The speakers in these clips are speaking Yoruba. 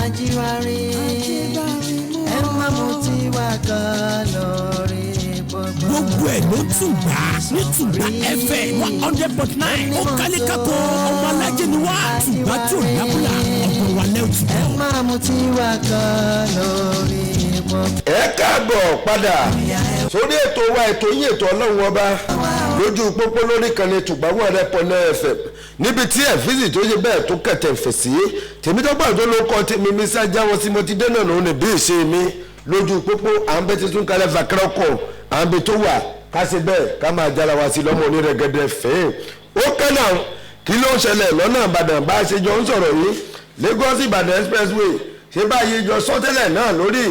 Ajíwárí, ẹ má mutí wá kan lórí gbogbo. Gbogbo ẹ̀ ló tún gbà ní Tùgbà FM 100.9. Ó kálí kákó, ọmọ alájẹ ni wá. Tùgbà tí ò lábùlà, ọ̀dọ̀ wa lẹ́wọ̀ ti Ẹ bọ̀. má mutí wá kan lórí gbogbo. Ẹ káàbọ̀ padà sórí ètò wa, ètò yín, ètò Ọlọ́run Ọba lójú pópó, lórí kan ní Tùgbà 100.9 FM, níbi tí ẹ̀fíìsì tó ṣe bẹ́ẹ̀ tó kẹ̀tẹ̀ fẹ̀ sí. Tèmítọ́gbà tó ló kọ́ tèmi mi sá jáwọ́ sí mo ti dé náà lòun ní bí ìṣe mi lójú pópó. À ń bẹ tuntun kalẹ̀ fàkẹ́rẹ́ ọkọ̀, à ń bẹ tó wà ká ṣe bẹ́ẹ̀ ká máa jára wa sí lọ́mọ onírẹ̀gẹ̀dẹ̀ fẹ́ẹ́. Ó kẹ́nà, kí ló ń ṣẹlẹ̀ lọ́nà Ìbàdàn bá a ṣe jọ ń sọ̀rọ̀ yìí? Lagos Ìbàdàn Expressway, ṣé báyìí jọ sọ́tẹ́lẹ̀ náà lórí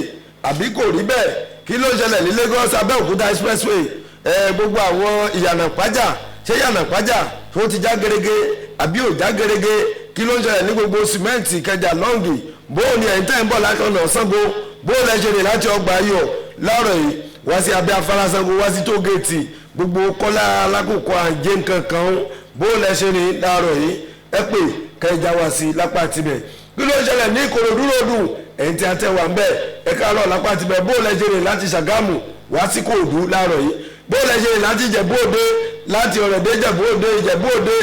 àbí kò rí bẹ́ẹ̀? Kí ló ń ṣẹlẹ̀ ní Lagos Abẹ́òkúta Expressway? Ẹ gbogbo àwọn Ìyànà Pájà, ṣé Ìyànà Pájà tó ti já gerege àbí ò já gerege? Kí ló ń ṣẹlẹ̀ ní gbogbo Sìmẹ́ǹtì, Ìkẹjà lọ́ǹgì? Bóò ni ẹ̀yin tẹ́ ń bọ̀ láti ọ̀nà Ṣàngó, bóò lẹ ṣe rìn láti Ọgbà Ayọ̀ láàrọ̀ yìí wá sí abẹ́ afárá Ṣàngó, wá sí tógèètì, gbogbo Kọ́lá Alákòókò, àjẹ́ nǹkan kan, bóò lẹ ṣe rìn láàrọ̀ yìí? Ẹ pè kẹjà wá sí lápá tibẹ̀. Kí ló ń ṣẹlẹ̀ ní Ìkòròdú ròdù? Ẹ̀yin tí a tẹ̀ wá ń bẹ̀, ẹ káàárọ̀ lápá tibẹ̀. Bóò lẹ ṣe rìn láti Ṣàgámù wá sí Kòòdú láàrọ̀ yìí? Bóò lẹ ṣe rìn láti Ìjẹ̀bú Òde, láti Ọ̀rẹ́dẹ́ Ìjẹ̀bú Òde, Ìjẹ̀bú Òde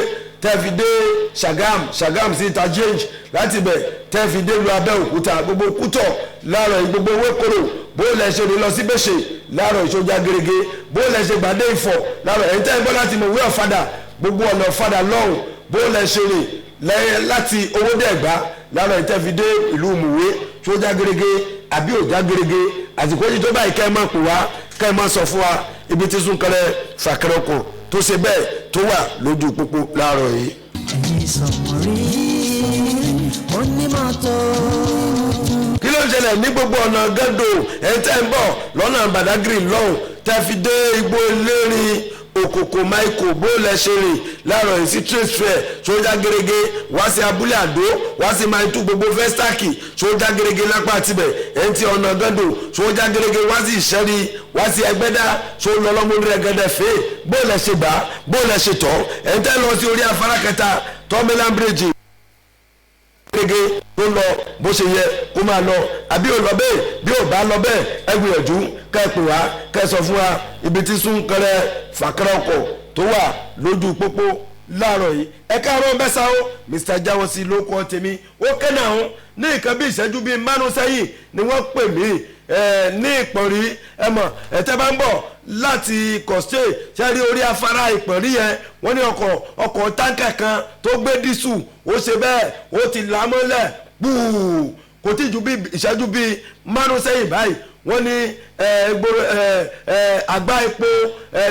tẹ́ fi dé Ṣàgám, Ṣàgám sí interchange, láti bẹ̀ tẹ́ fi dé lu Abẹ́òkúta, gbogbo Kútọ̀ láàrọ̀ yìí, gbogbo Wékòrò, bó lẹ ṣe rìn lọ sí Bẹ́ṣẹ̀ láàrọ̀ ìṣojà gerege? Bó lẹ ṣe gbàdé Ìfọ̀ láàrọ̀? Ẹ̀yin tẹ́ ń bọ́ láti Mọ̀wé Ọ̀fadà, gbogbo ọ̀nà Ọ̀fadà lọ́hùn, bó lẹ ṣe rìn lẹ́yìn láti Owódé Ẹ̀gbá láàrọ̀ yìí tẹ́ fi dé ìlú Mùwé, ṣojà gerege àbí òjá gerege? Àsìkò yìí tó báyìí, kẹ́ ẹ máa pè wá, kẹ́ ẹ máa sọ fún wa ibi tí súnkẹrẹ fàkẹrẹ ọkọ̀ tó ṣe bẹ́ẹ̀ tó wà lójú pópó láàárọ̀ yìí. Ẹ̀yin sọ̀mọ́rí onímọ́tò. Kí ló ń ṣẹlẹ̀ ní gbogbo ọ̀nà gẹ́dọ̀? Ẹ̀ tẹ́ ń bọ̀ lọ́nà Badagry lọ́hùn tẹ́ fi dé Igbó Elérin, Òkòkò Maiko, bó lẹ ṣe rìn láàárọ̀ yìí sí Trade Fair, sójà gerege wá sí Abúlé Àdó, wá sí Maitu, gbogbo Festac, sójà gerege lápá tibẹ̀? Ẹ̀ ń ti ọ̀nà gẹ́dọ̀, sójà gerege wá sí Ìṣẹ́rí, wá sí Ẹgbẹ́dá, só lọ lọ́mọdé rẹ̀gẹ́dẹ́ fẹ́? Bó lẹ ṣe gbà, bó lẹ ṣe tọ́? Ẹ̀ ń tẹ́ lọ sí orí afárá kẹta, Tọ́mílán Bridge, gẹ́gẹ́ tó lọ bó ṣe yẹ kó máa lọ àbí ò lọ bẹ́ẹ̀? Bí ò bá lọ bẹ́ẹ̀, ẹ gbìyànjú kẹ́ ẹ pè wá, kẹ́ ẹ sọ fún wa ibi tí súnkẹrẹ fàkẹrẹ ọkọ̀ tó wà lójú pópó láàárọ̀ yìí. Ẹ káàárọ̀ bẹ́sà o. Mr Jáwọ́sí ló kọ́ tèmi. Ó kẹ́nà ọ̀hún ní nǹkan bí ìṣẹ́jú bíi 5 sẹ́yìn ni wọ́n pè mí ní Ìpọ̀nrí. Ẹ mọ̀ ẹ tẹ́ bá ń bọ̀ láti Kọ̀sté, ṣe rí orí afárá Ìpọ̀nrí yẹn, wọ́n ní ọkọ̀ tanker kan tó gbé diesel, ó ṣe bẹ́ẹ̀, ó ti là mọ́lẹ̀ gbùù. Kò tí ju bí ìṣẹ́jú bíi 5 sẹ́yìn báyìí, wọ́n ní gbòòrò àgbá epo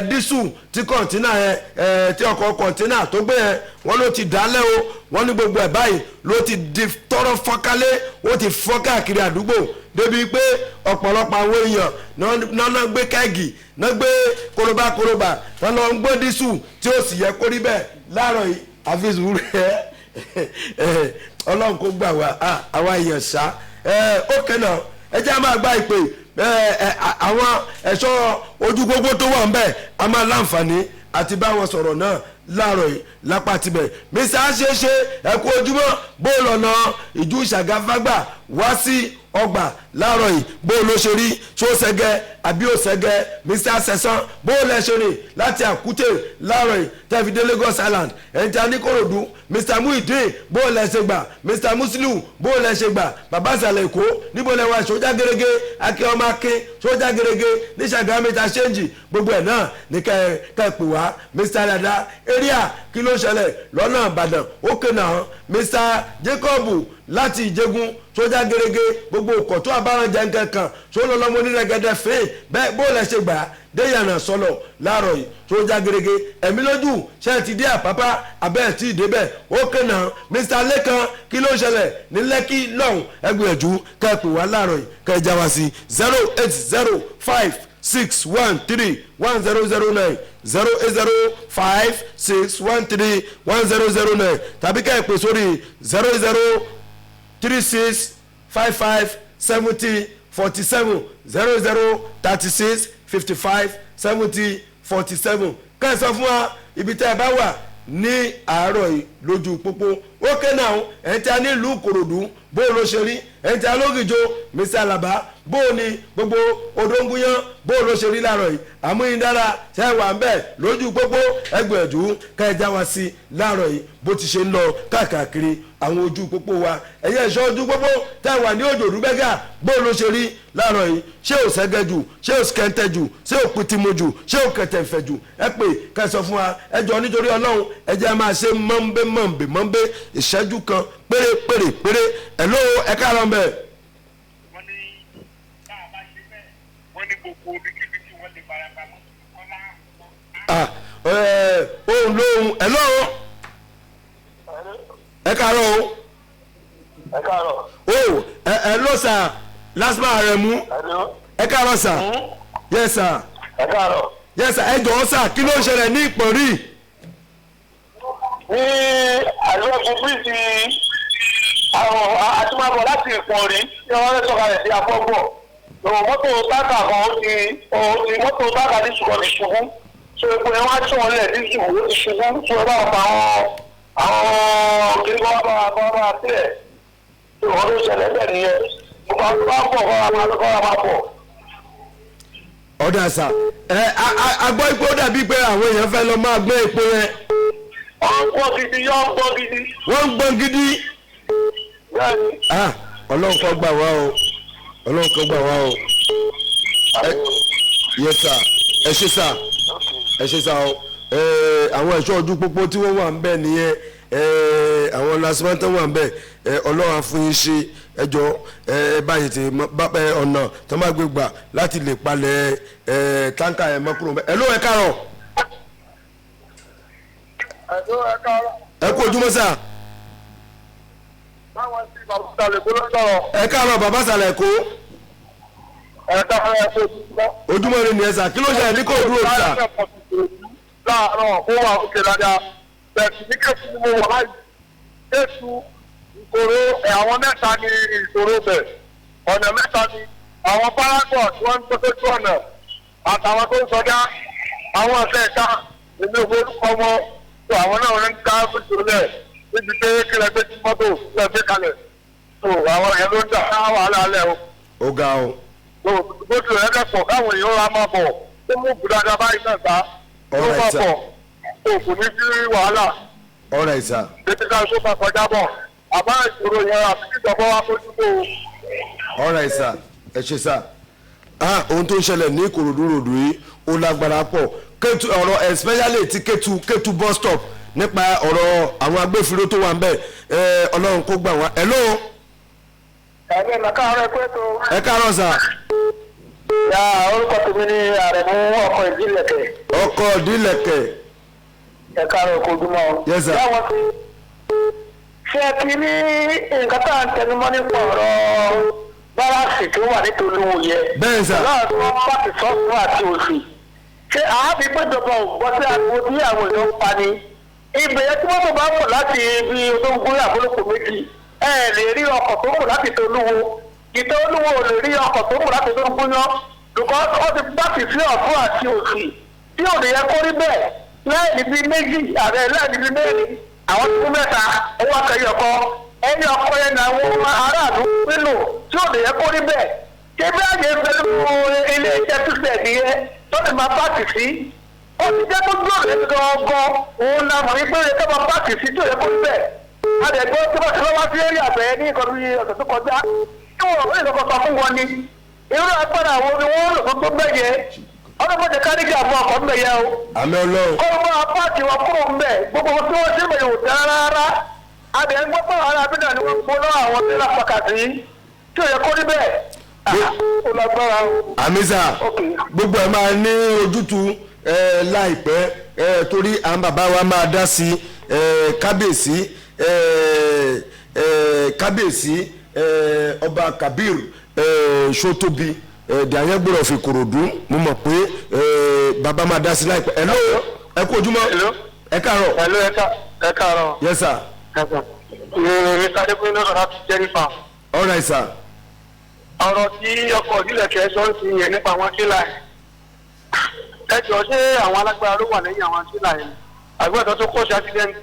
diesel tí container yẹn, tí ọkọ̀ container tó gbé yẹn, wọ́n ló ti dálẹ̀ o. Wọ́n ní gbogbo ẹ̀ báyìí ló ti di tọ́rọ́ fọ́nkálé, ó ti fọ́n káàkiri àdúgbò, débi pé ọ̀pọ̀lọpọ̀ àwọn èèyàn náà gbé keg, náà gbé korobá korobá, náà lọ ń gbé diesel tí ó sì yẹ kó rí bẹ́ẹ̀ láàárọ̀ yìí. Àfi sùúrù ẹ, Ọlọ́run kó gbà wá àwa èèyàn ṣá. Ó kẹ́nà, ẹ jẹ́ a máa gba ìpè. Àwọn ẹ̀ṣọ́ ojú gbogbo tó wà ń bẹ̀, a máa láǹfààní àti bá wọn sọ̀rọ̀ náà láàárọ̀ yìí lápá tibẹ̀. Mr Àṣeṣe, ẹ kú ojúmọ́. Bó lọ́nà Ìjú Ìṣàgáfágbà wá sí Ọgbà láàárọ̀ yìí, bó ló ṣe rí? Ṣó ṣẹgẹ àbí ò ṣẹgẹ? Mr Sẹ̀sán, bó lẹ ṣe rìn láti Àkútè láàárọ̀ yìí tẹ́ fi dé Lagos Island? Ẹ̀ǹtí Aníkòròdú, Mr Muhyiddin, bó lẹ ṣe gbà? Mr Musiliu, bó lẹ ṣe gbà? Bàbá Ìsàlẹ̀ Èkó, níbo lẹ wà? Sójà gerege? Akin ọmọ akin, sójà gerege ní Ṣàgámù interchange? Gbogbo ẹ̀ náà ní kẹ́ ẹ pè wá. Mr Dada area, kí ló ṣẹlẹ̀ lọ́nà Ìbàdàn? Ó náà Mr Jacob láti Ìjẹgun, sójà gerege? Gbogbo ọkọ̀ tó abáranjẹ nǹkan kan sólọ lọ́mọ onírẹ̀gẹ̀dẹ̀ fèé bẹ́ẹ̀, bó lẹ ṣe gbà déyànà sọlọ láàárọ̀ yìí, sójà gerege? Ẹ̀mí lójú, ṣe ti dé Àpápá abẹ́ ẹ̀ tí ì débẹ̀? Ó kẹ́nà. Mr Lẹ́kan, kí ló ń ṣẹlẹ̀ ní Lẹ́kì lọ́hùn? Ẹgbìyànjú kẹ́ ẹ pè wá láàárọ̀ yìí, kẹ́ ẹ já wa sí 08056131009, 08056131009, tàbí kẹ́ ẹ pè sórí 0036557047, 0036557047. Kẹ́ ẹ sọ fún wa ibi tẹ́ ẹ bá wà ní àárọ̀ yìí. Lójú pópó ókè náà, ẹ̀ ń tí a ní ìlú Ìkòròdú, bó ló ṣe rí? Ẹ̀ ń tí a lógìjó, Mr Alaba, bó o ní gbogbo odóńgúyán, bó ló ṣe rí láàárọ̀ yìí? Àmúyindára ṣe wà ń bẹ̀ lójú pópó, ẹgbẹ̀rún kẹjá wa sí láàárọ̀ yìí, bó ti ṣe ń lọ káàkiri àwọn ojú pópó wa. Ẹ̀yẹ ẹ̀ṣọ́ ojú pópó tẹ́ wà ní Òjòdú Bẹ́gà, bó ló ṣe rí láàárọ̀ yìí? Ṣé ò sẹ́gẹ́ jù? Ṣé ò kẹ́ńtẹ́ jù? Ṣé ò pitimu jù? Ṣé ò kẹtẹ̀fẹ̀ jù? Ẹ pè kẹ́ sọ fún wa. Ẹ jọ, nítorí Ọlọ́run, ẹ jẹ́ máa ṣe mọ́ńbé mọ́ńbé mọ́ńbé, ìṣẹ́jú kan péré péré péré. Ẹ̀ ló ẹ káàárọ̀ mbẹ́. Wọ́n ní tá a bá ṣe bẹ́ẹ̀, wọ́n ní gbogbo ibikíbi tí wọ́n lè fara pamọ́ kọ́lá. Ah, ohun lóhun. Ẹ̀ lọ́wọ́, ẹ káàárọ̀ o. Ẹ káàárọ̀. O ẹ ló sà lásìmọ̀ rẹ̀ mú. Hello. Ẹ káàárọ̀ sà. Yes sir. Ẹ káàárọ̀. Yes sir. Ẹ jọ̀ọ́ sà, kí ló ń ṣẹlẹ̀ ní Ìpọ̀nrí? Ní àlùfáà bíríìjì àwọn àtúmọ̀bọ̀ láti Ìpọ̀nrí tí wọ́n fẹ́ sọ̀kalẹ̀ sí Afọ́gbọ̀. Mọ́tò táǹkà kan ó ti mọ́tò táǹkà ní ṣùgbọ́n ti ṣubú. So epo yẹn wá tí wọ́n lẹ̀ ní ṣubú, ó ti ṣubú. So ẹ bá wọn pa àwọn kiri kọ́ bá wa kọ́ bá wa sílẹ̀. So wọ́n tó ṣẹlẹ̀ bẹ́ẹ̀ nìyẹn. Gbogbo àwọn tó bá ń bọ̀ kọ́ wa máa kọ́ wa máa bọ̀. Ọ̀dà sà, ẹ a gbọ́ pé ó dàbí pé àwọn èèyàn fẹ́ lọ máa gbé epo yẹn. Ọ̀ ń gbọ́ gidi, yọ̀ ń gbọ́ gidi. Wọ́n ń gbọ́n gidi. Bẹ́ẹ̀ni. Ah, Ọlọ́run kó gbà wá o, Ọlọ́run kó gbà wá o. Yes sir, ẹ ṣé sir, ẹ ṣé sir o. Àwọn ẹ̀ṣọ́ ojú pópó tí wọ́n wà ń bẹ̀ nìyẹn. Àwọn LASTMA tó wà ń bẹ̀, Ọlọ́run á fún yín ṣe. Ẹjọ́ ẹ báyìí ti ọ̀nà tó máa gbé gbà láti lè palẹ̀ táǹkà ẹ̀ mọ́ kúrò ńbẹ̀. Ẹ ló ẹ káàárọ̀. Ẹ̀dọ́, ẹ káàárọ̀. Ẹ kú ojúmọ́ sà. Báwọn sí bàbá ìsàlẹ̀ kó ló ń sọ̀rọ̀. Ẹ káàárọ̀, bàbá sàlẹ̀ kó. Ẹ káàárọ̀, ẹ kú ojúmọ́. Ojúmọ́ rẹ nìyẹn sà. Kí ló ṣẹlẹ̀ ní kò dúró sà? Láàárọ̀, ó wà òkè dáadáa. Bẹ̀sì ní Kétu ni mo wà báyìí. Kétu ìṣòro ẹ̀, àwọn mẹ́ta ni ìṣòro bẹ̀. Ọ̀nà mẹ́ta ni àwọn párágọ̀ tí wọ́n ń tó sójú ọ̀nà àtàwọn tó ń sọdá. Àwọn ọ̀sẹ̀ ẹ̀ka èmi ò forúkọ wọn tó, àwọn náà ń ká fúnṣọ lẹ̀ níbi pé kí lẹ gbé sí mọ́tò kí lẹ gbé kalẹ̀. Tó àwọn yẹn ló ń dà wàhálà lẹ̀ o. Ó ga o. Bó tilẹ̀ ẹ̀ dẹ̀pọ̀ káwọn èèyàn ra máa bọ̀ tó mú bùdá báyìí náà sá tó Alright, máa sir. bọ̀ tó kò ní sí wàhálà. All right sir. Tètè ká tó máa kọjá bọ̀ àbá ìṣòro yẹn àti kíjọba wa mójútó o. All right sir, ẹ ṣé sir. Ah, ohun tó ń ṣẹlẹ̀ ní Ìkòròdú ròdù yìí, ó lágbára pọ̀. Kétu ọ̀rọ̀, especially ti Kétu bus stop, nípa ọ̀rọ̀ àwọn agbófinró tó wà ń bẹ̀. Ọlọ́run kó gbà wá. Hello. Ẹ̀mí ẹ̀ka káàárọ̀, ẹ̀kú ètò. Ẹ káàárọ̀ sà. Yà, orúkọ tèmi ni Àrẹ̀mú ọkọ̀ ìdílẹ̀kẹ̀. Ọkọ̀ ìdílẹ̀kẹ̀. Ẹ káàárọ̀, ẹ̀kú ojúmọ́. Yes, sir. Báwọn ti ṣé ẹ ti ní nǹkan tá à ń tẹnumọ́ nípa ọ̀rọ̀ báràsì tó wà nítorí wò yẹ? Bẹ́ẹ̀ sà. Láàrín wọn pàtì sọ́ọ̀tún àti òsì. Ṣé àábí gbẹ́jọba ò gbọ́ sí ariwo tí àwọn èèyàn ń pa ni? Ibẹ̀ yẹn tí mọ́tò bá pọ̀ láti ibi olóńgbò àbólòpọ̀ méjì, ẹ lè rí ọkọ̀ tó ń bọ̀ láti Tolúwo. Ìtọ́ Olúwo ò lè rí ọkọ̀ tó ń bọ̀ láti Olóńgbóyán. Because ó ti pàtì sí ọ̀tún àti òsì. Tí ò lè yẹ kó rí bẹ́ẹ̀, láì níbi méjì àbẹ láì níbi mẹ́rin, àwọn tó mẹ́ta owó akẹ́yẹ ọkọ ẹni ọkọ yẹn ní àwọn aráàlú nílò tí ò lè yẹ kó rí bẹ́ẹ̀. Ṣé bí àyè pẹ̀lú ilé iṣẹ́ túnṣe nìyẹn tó lè máa pààkì sí? Ó ti jẹ́ tó gbọ́dọ̀ yẹn gangan òun la mọ̀ wípé ẹ tó máa pààkì sí tí ò yẹ kó rí bẹ́ẹ̀. Adẹ̀gbọ́ tí wọ́n ti lọ́wọ́ sí eré àbẹ̀ ní nǹkan bí ọ̀sẹ̀ tó kọjá tí wọ́n ò lè kọ́kọ́ sọ fún wọn ni irú agbára àwọn ni wọ́n lò tó gbẹ̀yẹ ọlọ́mọdé kárígà mọ́ ọkọ̀ ń bẹ̀yẹ o. Àmì Ọlọ́run. Kó máa páàkì wọn kúrò ń bẹ̀. Gbogbo ohun tí wọ́n ṣe bẹ̀rẹ̀ ò dára rárá. Adẹ̀ ń gbọ́ pé àwọn arábìnrin ni wọ́n gbóná àwọn tí wọ́n pàkàtì tí ò yẹ kó rí bẹ́ẹ̀. Ó lágbára o. Àmì sà. Ok. Gbogbo ẹ máa ní ojútùú láìpẹ́, torí àwọn bàbá wa máa dá sí. Kábíyèsí, kábíyèsí ọba Kabir Sotobi dàyẹn gbọ́dọ̀ fi Kòròdú, mo mọ̀ pé bàbá máa dá sí láìpẹ́. Hello, ẹ kú ojúmọ́. Hello. Ẹ káàárọ̀. Hello, ẹ káàárọ̀. Yes sir. Mr. Adékúnlé lọ́sọ̀rọ̀ láti Jẹ́rífà. All right sir. Ọ̀rọ̀ tí ọkọ̀ ìdílẹ̀kẹ̀ sọ ń ti yẹn nípa àwọn sílà ẹ̀. Ẹ jọ, ṣé àwọn alágbára ló wà lẹ́yìn àwọn sílà yẹn? Àgbẹ̀tọ̀ tó kọ́ sí accident.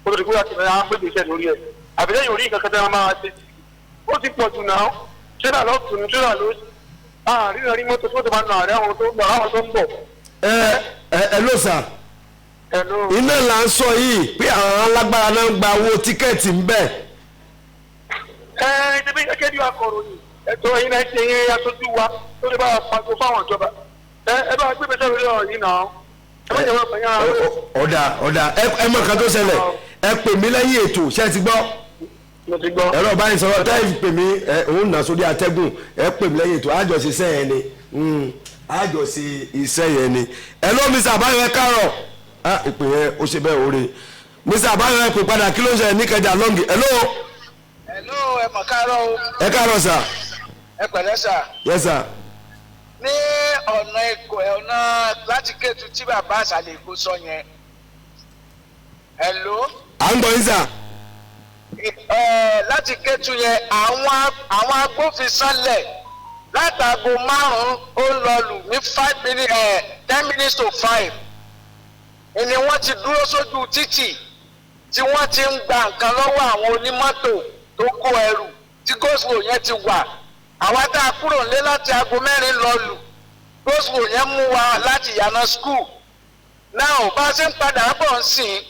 Ó tó di pé àti ìrìn àwọn gbèsè iṣẹ́ lórí ẹ̀. Àbílẹ̀ yóò rí nǹkan kan tẹ́ máa ṣe. Ó ti pọ̀ jù náà. Tírélà lọ́tún, tírélà lósì. Àárín rí mọ́tò tí wọ́n ti máa ń nà àárẹ̀ àwọn tó ń bọ̀ àwọn tó ń bọ̀. Ẹ ẹ ẹ ló sà. Hello. Iná là ń sọ yìí pé àwọn alágbára náà ń gba owó tíkẹ́ẹ̀tì ń bẹ̀. Ẹ ẹ ṣe gẹ́gẹ́ bí akọ̀ròyìn, ẹ̀tọ́ yín náà ṣe yín aṣojú wa tó lè bá wa pàṣẹ fáwọn ìjọba. Ẹ ẹ bá gbé bẹ́sẹ̀ lórí ọ̀rọ̀ yìí náà. Ẹ má jẹ́ wọn pẹ̀yà. Ọ̀dà ọ̀dà, ẹ mọ̀ nǹkan tó ṣẹlẹ̀, ẹ pè mí lẹ́yìn ètò, ṣé ẹ ti gbọ́? Mo ti gbọ́. Ẹ̀rọ báyìí sọ̀rọ̀ tẹ́ ẹ pè mí, ẹ òun nà sórí atẹ́gùn, ẹ pè mí lẹ́yìn ètò, àjọṣe iṣẹ́ yẹn ni. Àjọṣe iṣẹ́ yẹn ni. Ẹ ló Mr. Abayo, ẹ káàárọ̀. Ah, ìpè yẹn ó ṣe bẹ́ẹ̀ oore. Mr. Abayo, ẹ pè padà, kí ló ń ṣẹlẹ̀ ní Ìkẹjà lọ́ngì? Ẹ ló. Hello, ẹ mọ̀ káàárọ̀ o. Ẹ káàárọ̀ sà. Ẹ pẹ̀lẹ́ sà. Yes sir. Ní ọ̀nà Èkó, ọ̀nà láti Kétu tí bàbá àṣàlẹ̀ Èkó sọ yẹn. Hello. À ń gbọ́ yín sà. Ẹ láti Kétu yẹn, àwọn agbófinsanlẹ̀ látago 5 ó lọ lù ní 5 minutes, 4:50 ni wọ́n ti dúró sójú títì tí wọ́n ti ń gba nǹkan lọ́wọ́ àwọn onímọ́tò tó kó ẹrù tí go-slow yẹn ti wà. Àwa tá a kúrò nílé láti aago 4 lọ lù, go-slow yẹn mú wa láti yànà school náà. Bá a ṣe ń padà bọ̀ ń sìn,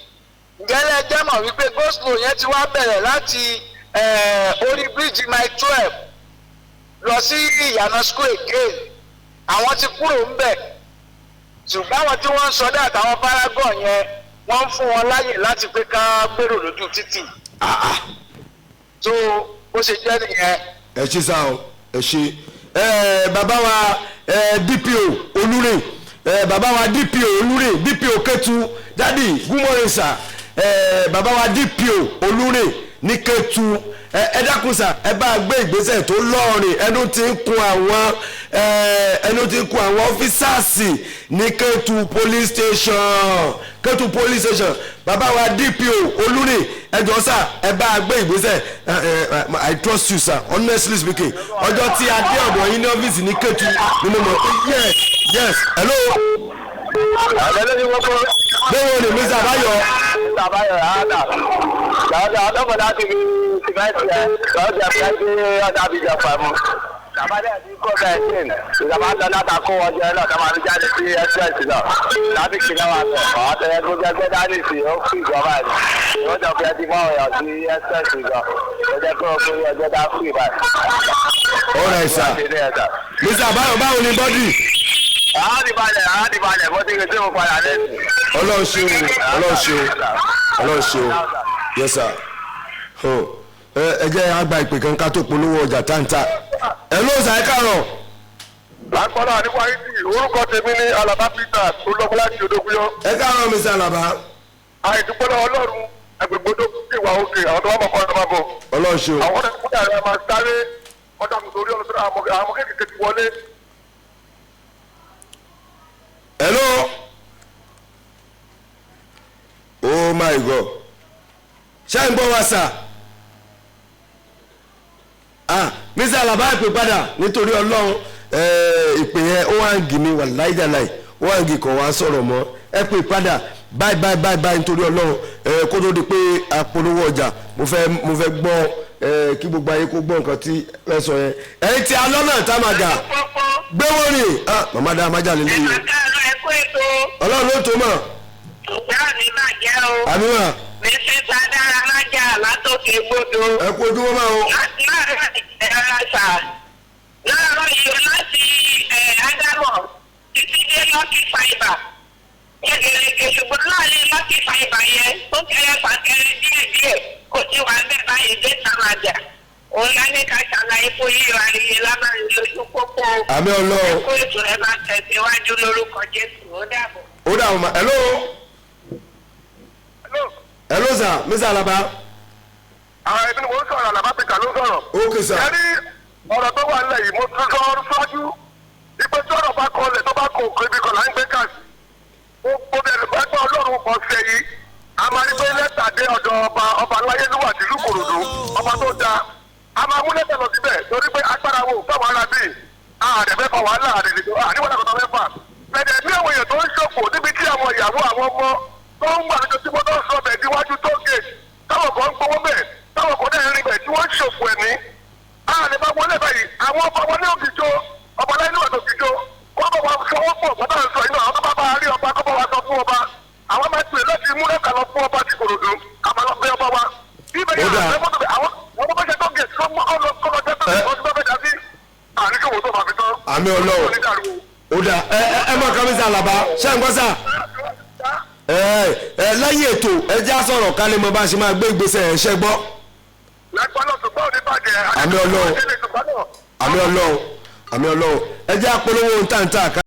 ǹjẹ́ ẹ jẹ́ mọ̀ wípé go-slow yẹn ti wá bẹ̀rẹ̀ láti orí bíríìjì Mile 12 lọ sí ìyànà school again. Àwọn ti kúrò ń bẹ̀, ṣùgbọ́n àwọn tí wọ́n ń sọdá àtàwọn paragon yẹn, wọ́n ń fún wọn láyè láti pé ká gbèrò lójú títì. Tó bó ṣe jẹ́ nìyẹn. Ẹ ṣe sá o, ẹ ṣe. Ẹ bàbá wa, ẹ DPO Olúrè, ẹ bàbá wa DPO Olúrè, DPO Kétu, daddy, good morning sir. Ẹ bàbá wa DPO Olúrè ní Kétu, ẹ ẹ dákun sà, ẹ bá gbé ìgbésẹ̀ tó lọ́ọ̀rìn. Ẹnu tí ń kun àwọn, ẹ ẹnu tí ń kun àwọn officers ní Kétu police station, Kétu police station. Bàbá wa DPO Olúrè, ẹ jọ̀ọ́ sà, ẹ bá gbé ìgbésẹ̀. Ẹ ẹ, I trust you sir, honestly speaking, ọjọ́ tí a dé ọ̀dọ̀ yín ní ọ́fíìsì ní Kétu ni mo mọ̀ pé yes. Hello. Àbẹ̀lẹ̀ ni wọ́n kọ́. Bẹ́ẹ̀ ni Mr. Abayo. Àbáyọ̀ àádà. Lọ́dọ̀ ọlọ́pàá láti fi sìmẹ́ntì ẹ̀ lọ́dọ̀ fi ẹgbẹ́ ọ̀dà àbíjà pàmò. Tàbádẹ́ àti kọ́ọ̀tà ẹ̀sìn. Ìjọba ń lọ láta kó wọn jẹ náà, tàbá fi jáde sí express náà. Láti kí náà wà bẹ̀. Àwọn tẹ̀lé tó jẹ́ gbé dání sí ó fi ìjọba ẹ̀. Ìwọ́n jọ fi ẹtí mọ́ ọ̀yàn sí express gan. Ó jẹ́ kó o fi ọjọ́ dá fún ìbáyìí. All right sir. Mr. Abayo, báwo ni body? Àwọn ti balẹ̀, àwọn ti balẹ̀, bó ti rí tí mo padà lẹ́sìn. Ọlọ́run ṣeun, Ọlọ́run ṣeun, Ọlọ́run ṣeun. Yes sir. Oh. Ẹ ẹ jẹ́ àgbà ìpè kan ká tó polówó ọjà táǹtà. Ẹ ló sà, ẹ káàárọ̀. Lágbọ́dọ̀ nípa ìdí, orúkọ tèmi ní Alaba Peter Olúọmọlá ti Odógúnyán. Ẹ káàárọ̀, Mr. Alaba. Àìdúpẹ́ lọ́wọ́ Ọlọ́run, agbègbè tó ti wà òkè, àwọn tó bá mọ̀ kọ́ ọ́ máa bọ̀. Ọlọ́run ṣeun. Àwọn ọ̀dọ́ ìpínlẹ̀ rẹ̀ máa sáré ọjà kò torí ọ̀nà àwọn kéékèèké ti wọlé. Hello. Oh my God, ṣé ń gbọ́ wa sà? Ah, Mr. Alaba, ìpè padà nítorí Ọlọ́run. Ìpè yẹn ó wá ń gì mí wà láìdàláì, ó wá ń gì kàn wá sọ̀rọ̀ mọ́. Ẹ pè padà báyìí báyìí báyìí báyìí nítorí Ọlọ́run. Kó tó di pé apolówó ọjà, mo fẹ́ gbọ́, kí gbogbo ayé kó gbọ́ nǹkan tí ẹ sọ yẹn. Ẹ̀yin tí alọ́nà tá a máa gà gbé wọ́n rìn. Ah, màmá dá májà lè léyìn o. Káàárọ̀, ẹ kú ètò. Ọlọ́run ló tó mọ̀. Ìgbà mi bàjẹ́ o. Àmì wà. Mrs. Adára Májà látòkè gbódò. Ẹ kú ojúmọ́ máa o. Láàárọ̀ ẹ̀rọ sà. Láàárọ̀ yìí o, láti Ádámọ̀ títí dé Lucky Fibre. Gẹ́gẹ́rẹ́gẹ́, ṣùgbọ́n láàrin Lucky Fibre yẹn, ó kẹrẹ fàkẹrẹ díẹ̀díẹ̀ kò tí wàá bẹ́ẹ̀ báyìí dé Sàmàjà. Òun lá ní ká ṣàlàyé fún yíyọ àríyé lábàárín lójú pópó. Àmì Ọlọ́run. Ẹ kú ètò, ẹ máa tẹ̀síwájú lórúkọ Jésù, ó dàbọ̀. Ó dà wọ́n ma. Hello. Hello sir, Mr. Alaba. Àwọn ẹbí ni mo ń sọ̀rọ̀, Alaba Peter ló ń sọ̀rọ̀. Ok sir. Ẹ rí ọ̀rọ̀ tó wà nílẹ̀ yìí, mo tún sọ ṣáájú ìpè tí ọ̀rọ̀ bá kọlẹ̀ tó bá kọ òkè ibi kan là ń gbé káàsì. Ó bẹ̀rẹ̀ pẹ́pẹ́ Ọlọ́run ọ̀sẹ̀ yìí, a máa rí pé lẹ́tà dé ọ̀dọ̀ ọba, ọba aláyélúwà tìlú Kòròdú, ọba tó dáa. A máa mú lẹ́tà lọ síbẹ̀ torí pé agbára wo fáwọn ará bíi ààrẹ fẹ́ fa wàhálà, ààrẹ nìkan àníwọ̀n àkọ́tà fẹ́ fà. Bẹ̀rẹ̀ ní àwọn èèyàn tó ń ṣòfò níbi tí àwọn ìyàwó, àwọn ọmọ tó ń wà lójoojúmọ́ tó ń sọ bẹ̀ díwájú tó gate táwọn kan ń gbowó bẹ̀ táwọn kan dẹ̀ ń rìn bẹ̀ tí wọ́n ń ṣòfò ẹ̀mí. A lè máa wọlé báyìí, àwọn ọba wọn ní Ògìjó, ọba láyé níwọ̀n Ògìjó, wọ́n bá wa sọwọ́ pọ̀ bàbá ń sọ inú àwọn tó bá bá rí ọba kọ́ bá wa sọ fún ọba. Àwọn máa pè láti mú lẹ́ka lọ fún ọba ti Kòròdú, àmọ́ lọ bẹ ọba wa. Ibẹ̀ Ó yẹn dáa. àwọn mọ́tò bẹ̀ àwọn wọ́n bá ṣe tó gate kọ́ lọ kọ́ lọ jẹ́ tó gate wọ́n ti bá fẹ́ dá sí. Àníkòwò tó máa fi tán. Àmì Ọlọ́run. Ó dà, ẹ ẹ ẹ mọ kàmísà Àlàbá ṣé ń gbọ́ sà. Ẹ ẹ lẹ́yìn ètò, ẹ já sọ̀rọ̀ ká lè mọ bá a ṣe máa gbé ìgbésẹ̀ ẹ̀ ṣẹ́ gbọ́. Lágbára ṣùgbọ́n ò ní bàjẹ́. Àmì Ọlọ́run. Àmì Ọlọ́run, àmì Ọlọ́run, ẹ jẹ́ àpolówó ntàntà ká.